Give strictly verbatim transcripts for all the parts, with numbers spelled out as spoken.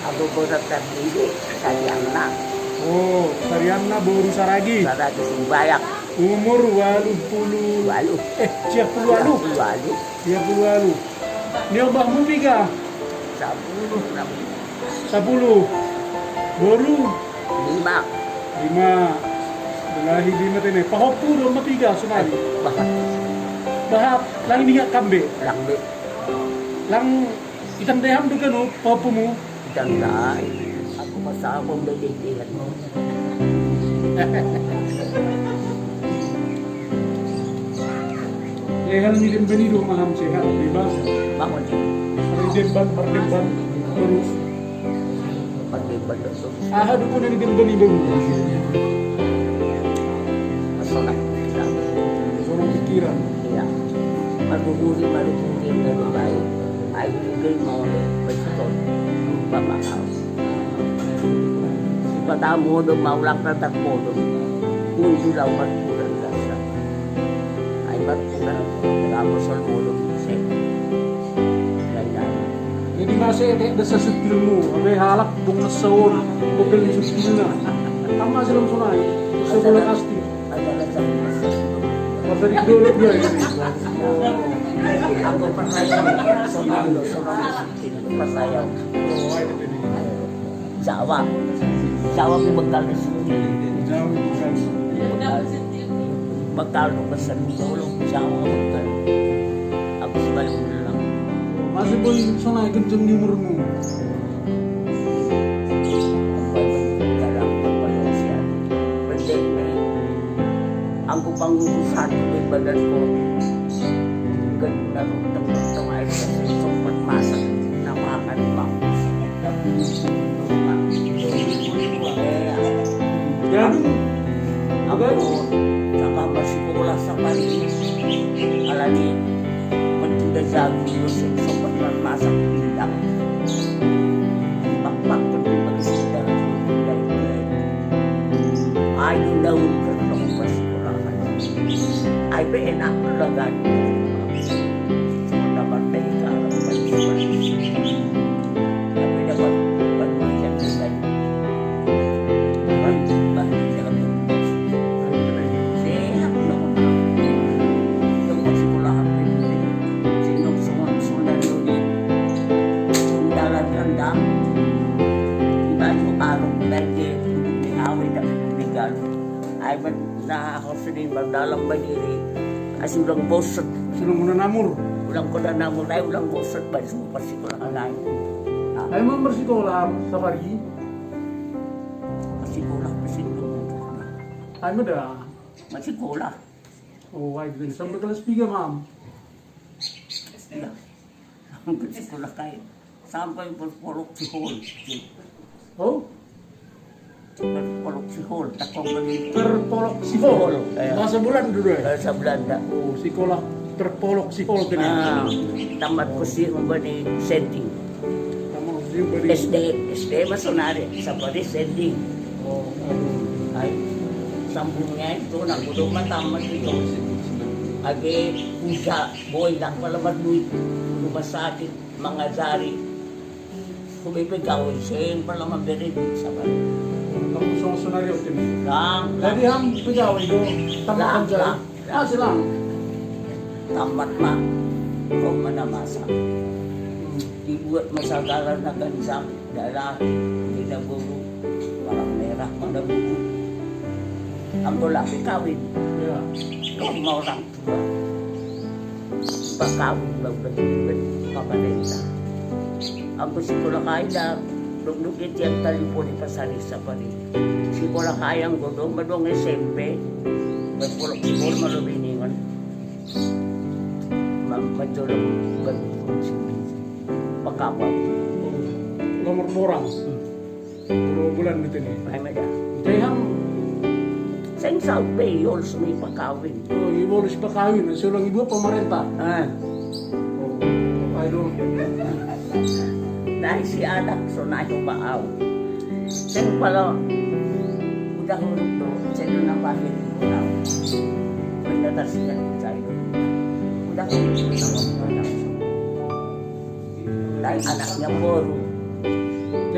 Aku bodo terdiri, Sarianna. Oh, Sarianna boru Saragi. Saragi Sumbayang. Umur waluh puluh. Waluh. Eh, sia puluh waluh. Waluh. Sia puluh waluh. Ni obahmu piga? Sapuluh, enam. Sapuluh. Boru? Lima. Lima. Belahi lima tene. Pahoppu do mapiga sonai? Bahat. Bahat. Lang ninga kambe? Lang be. Lang itang deham do ganu pahoppumu? Itang dai. Aku masabong do dehan mo. Lehan ni dembeni do maham sehat, bebas. Bangun. Mardemban, mardemban. Terus. Mardemban terus. Aha do kuna ni dembeni do. Masalah pikiran. Masalah pikiran. Iya. Maduhuri, maduhuri, maduhuri. Ai, gel mau betul. Lupa mahal. Siapa tahu mau do mau lapar tak mau do. Kunci lawan kurang rasa. Ai, mat kurang. Kamu selalu mau do. Saya. Jadi masih kayak desa sutilmu, abe halak bung nesaun, bekel sutilna. Tama silam sonai, desa bola kasti. Masa di dulu dia ini. Aku percaya, sonai, sonai, percaya. Jawa. Jawa ku bekal rezeki. Jawa ku bekal. Bekal. Bekal ku pesen tolong Jawa bekal. Aku sebalik pulang. Masih pun sonai genjeng ni umurmu. Dalam pengusian. Penting ni. Aku pangurusan di badan ko. Ganda ko tengok-tengok air kasih sempat masak. Nama akan mau. Jadi, apa? Saka masikola sapari. Alani mentunda jago, sempat masak pindang. Pakpak pun dipersudah. Ayo daun kertong persekolahan. Ai be enak lagan. Dapat bengkar. Tapi dapat banyak yang lain. Banyak yang lain. Sehat dong. Yang persekolahan ini. Sino semua sudah dulu. Jalan rendang. Baju baru lagi. Di awet dan di galuh. Ai ben, nah, aku sini berdalam berdiri. Asi ulang boset. Sudah muna namur. Ulang koda namur, ai ulang boset baju persekolahan ai. Nah, ai mau bersekolah safari? Bersekolah, bersekolah. Ai meda. Bersekolah. Oh, ai gitu. Sampai kelas tiga, Mam. Iya. Sampai sekolah kai. Sampai berpolok sihol. Oh? Berpolok sihol, takong beli. Berpolok sihol. Iya. Bahasa Belanda dulu ya? Bahasa Belanda. Oh, sekolah berpolok sihol tadi. Nah, tamat ko si umbani sending. Tamat ko si umbani S D, S D masonari, safari sending. Oh, aduh. Ai, sambungnya itu, nak kudu mah tamat itu. Agi usa, boy, lang pala maduit. Rumah sakit, mangajari. Kubi pegawai, seng pala mamberi duit sabar. Kamu sonari otim. Lang, lang. Jadi ham pegawai do, tamat lang, kerja. Lang. Ah, silang. Tamat, Mak. Kok mana masa? Dibuat masagaran na ganjang. Dalam, di Naburu, warang merah, mana buru. Ambo lagi kawin. Ya. Kau mau orang tua. Bakawin, bagbetul, pamarenta. Ambo sekolah kaya, duduk di tiang telepon di pasar desa padi. Sekolah kaya, godong, madong S M P. Berpolok di bol, malu biningan. Mam-, mencolok, berpolok. Pakapal. Nomor borang. Berapa bulan gitu nih? Ai meda. Jadi ham. Seng saut be, yol semi pakawin. Oh, ibu harus pakawin. Saya ulang ibu apa pemerintah? Ah. Oh, I don't. Nah, si anak, so na yung baaw. Seng pala, udah huruf do, seng na pahit, udah. Benda tak siap, saya. Udah huruf do, sama udah. Dai anaknya boru.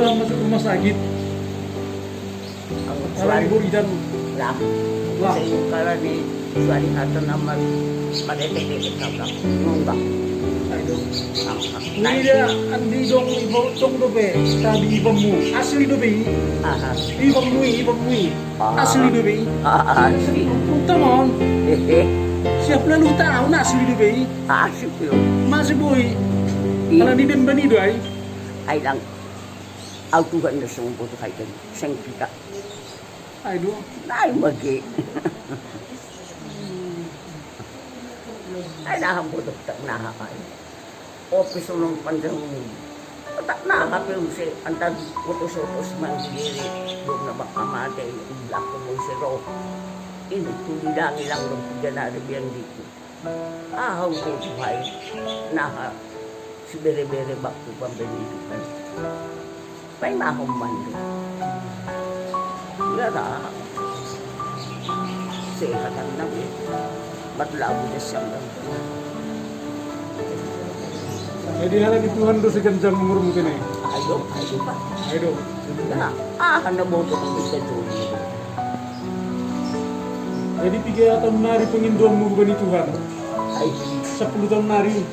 Sudah masuk rumah sakit. Aku Kalau suami libur idan. Lah. Lah. Saya kalau di suami kata nama pada tete kata nunggak. Aduh. Ini dia andi dong ibu tong do be. Tadi ibumu asli do be. Aha. Ibumu ibumu. Asli do be. Ah, asli. Tamam. Hehe. Siap lalu tahu na asli do be. Asli yo. Masih boy. Kalau di dembani do ai. Ai lang. Au Tuhan na sumbo to kai kan. Sang kita. Ai do. Ai magi. Ai naha boto tak naha kai. Opis ulung panjang. Tak naha pe use antar utus-utus mandiri. Belum na baka mate. Ilak ko mo sero. Ini tuli lang ilang dong. Jangan ada biang dikit. Ahaw ko buhay. Naha. Sibere-bere bako pambenidukan. May mahom man din. Yara. Sehatan na eh. Matlabo na siyang lang. Jadi hala di Tuhan do si ganjang umur mungkin eh. Ayo, ayo pa. Ayo do. Na, ah, na boto ko sa Tuhan. Jadi tiga tahun nari penginduan mu bani Tuhan. Ay, Sepuluh tahun nari.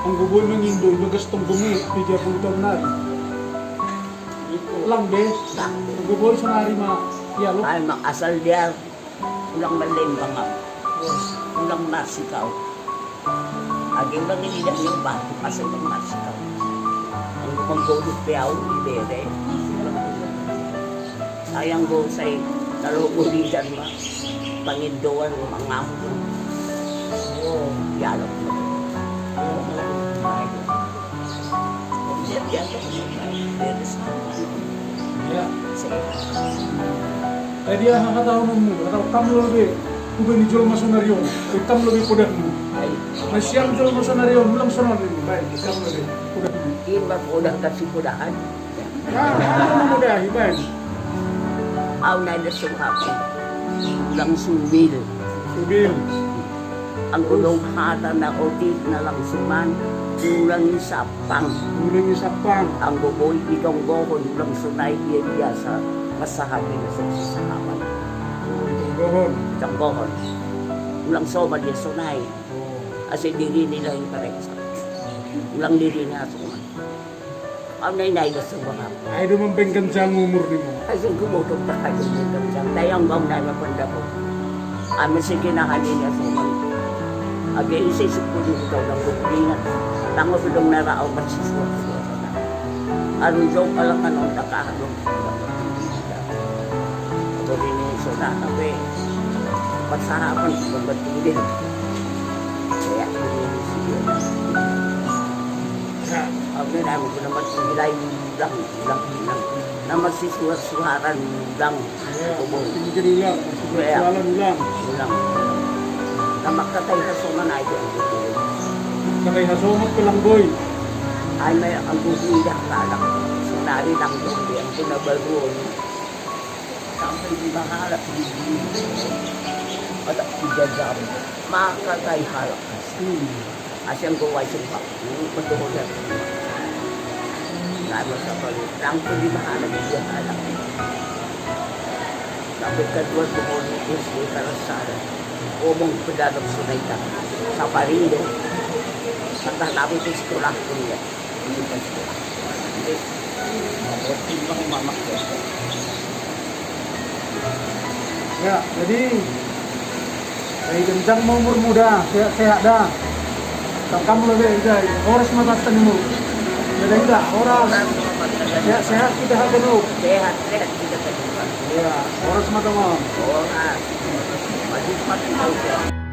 Ang guboy mangindo, bagas tong gumi, tiga puluh tahun nari. Lang be. Ang guboy sa nari ma, ya lo. Ay, mang asal dia. Ulang malembang ako. Ulang masikaw. Agin bang inidan yung bato kasi ng masikaw. Ang gumagulog piyaw, ibere. Ayang go say, nalukulidan ma. Panginduan ng mga apo. Oo, yalap mo. Ay. Ang siya, yalap mo. Pero sa mga, Ya. Kaya dia hakataon mo, atawa kam lo be, kuba ni jolma sonari on, kaya kam lo be podah mu. Ay. Na siyam jolma sonari on, ulang sonari, bay, kam lo be, podah mu. Ima podah kasi podahan. Ah, ano mo podah, iban? Aw na da sumapin. Ulang sumil. Sumil. Ang gulong hata na otit na lang suman, ulang isapang. Ulang isapang. Ang gogoy idonggohon, ulang sunay iya iya sa masahabi na sa sahaban. Idonggohon. Idonggohon. Ulang somal iya sunay. Oh. Asi diri nila yung parehas. Ulang diri na suman. Ang nainay na sa mga. Ay, dumang bengkan siya ngumur ni mo. Ay, siyang gumudog na kayo ng kansang. Dahil ang bang na mapanda ko. Ang masige na kanina sa mga. Agi, isisip ko dito daw ng kukulingan. Tango ko dong naraaw, magsisuwat-suwat na. Arun daw pala ka nung takahan ng. Ako rin yung isa na kape. Pagsarapan ko ng batulin. Kaya, hindi siya. Ang ginamit ko naman, nilay lang, lang, lang. Na magsisuwar-suwaran lang. Ayan, kubo. Pinigirilan, magsisuwar-suwaran lang. Lang. Na makatay ka sa manay ko. Katay na sumot ko lang, boy. Ay, may ang guguya ka lang. Sunari lang doon, ang kinabaruon. Sampai di mahalap, di, di. At ang gagawin, makatay halak. Hmm. Asyang gawa sa iba. Yung pagkakot na. Lalo sa pag-, ang pwede mahanap yung anak. Kapag kadwa ko mo ni Isli Karasara, umong padalog sa Naita, sa Parido, sa Tanawit Eskwela ko niya. Hindi pa siya. Hindi. Mabuti lang mamakit. Ya, jadi, ay, kencang mau umur muda, sehat-sehat dah. Kamu lebih enjoy. Horas mata tanimu. Jadi enggak, horas. Sehat-sehat kita akan lu. Sehat, sehat kita akan lu. Ya, horas mata mau. Horas. Maju, maju, maju.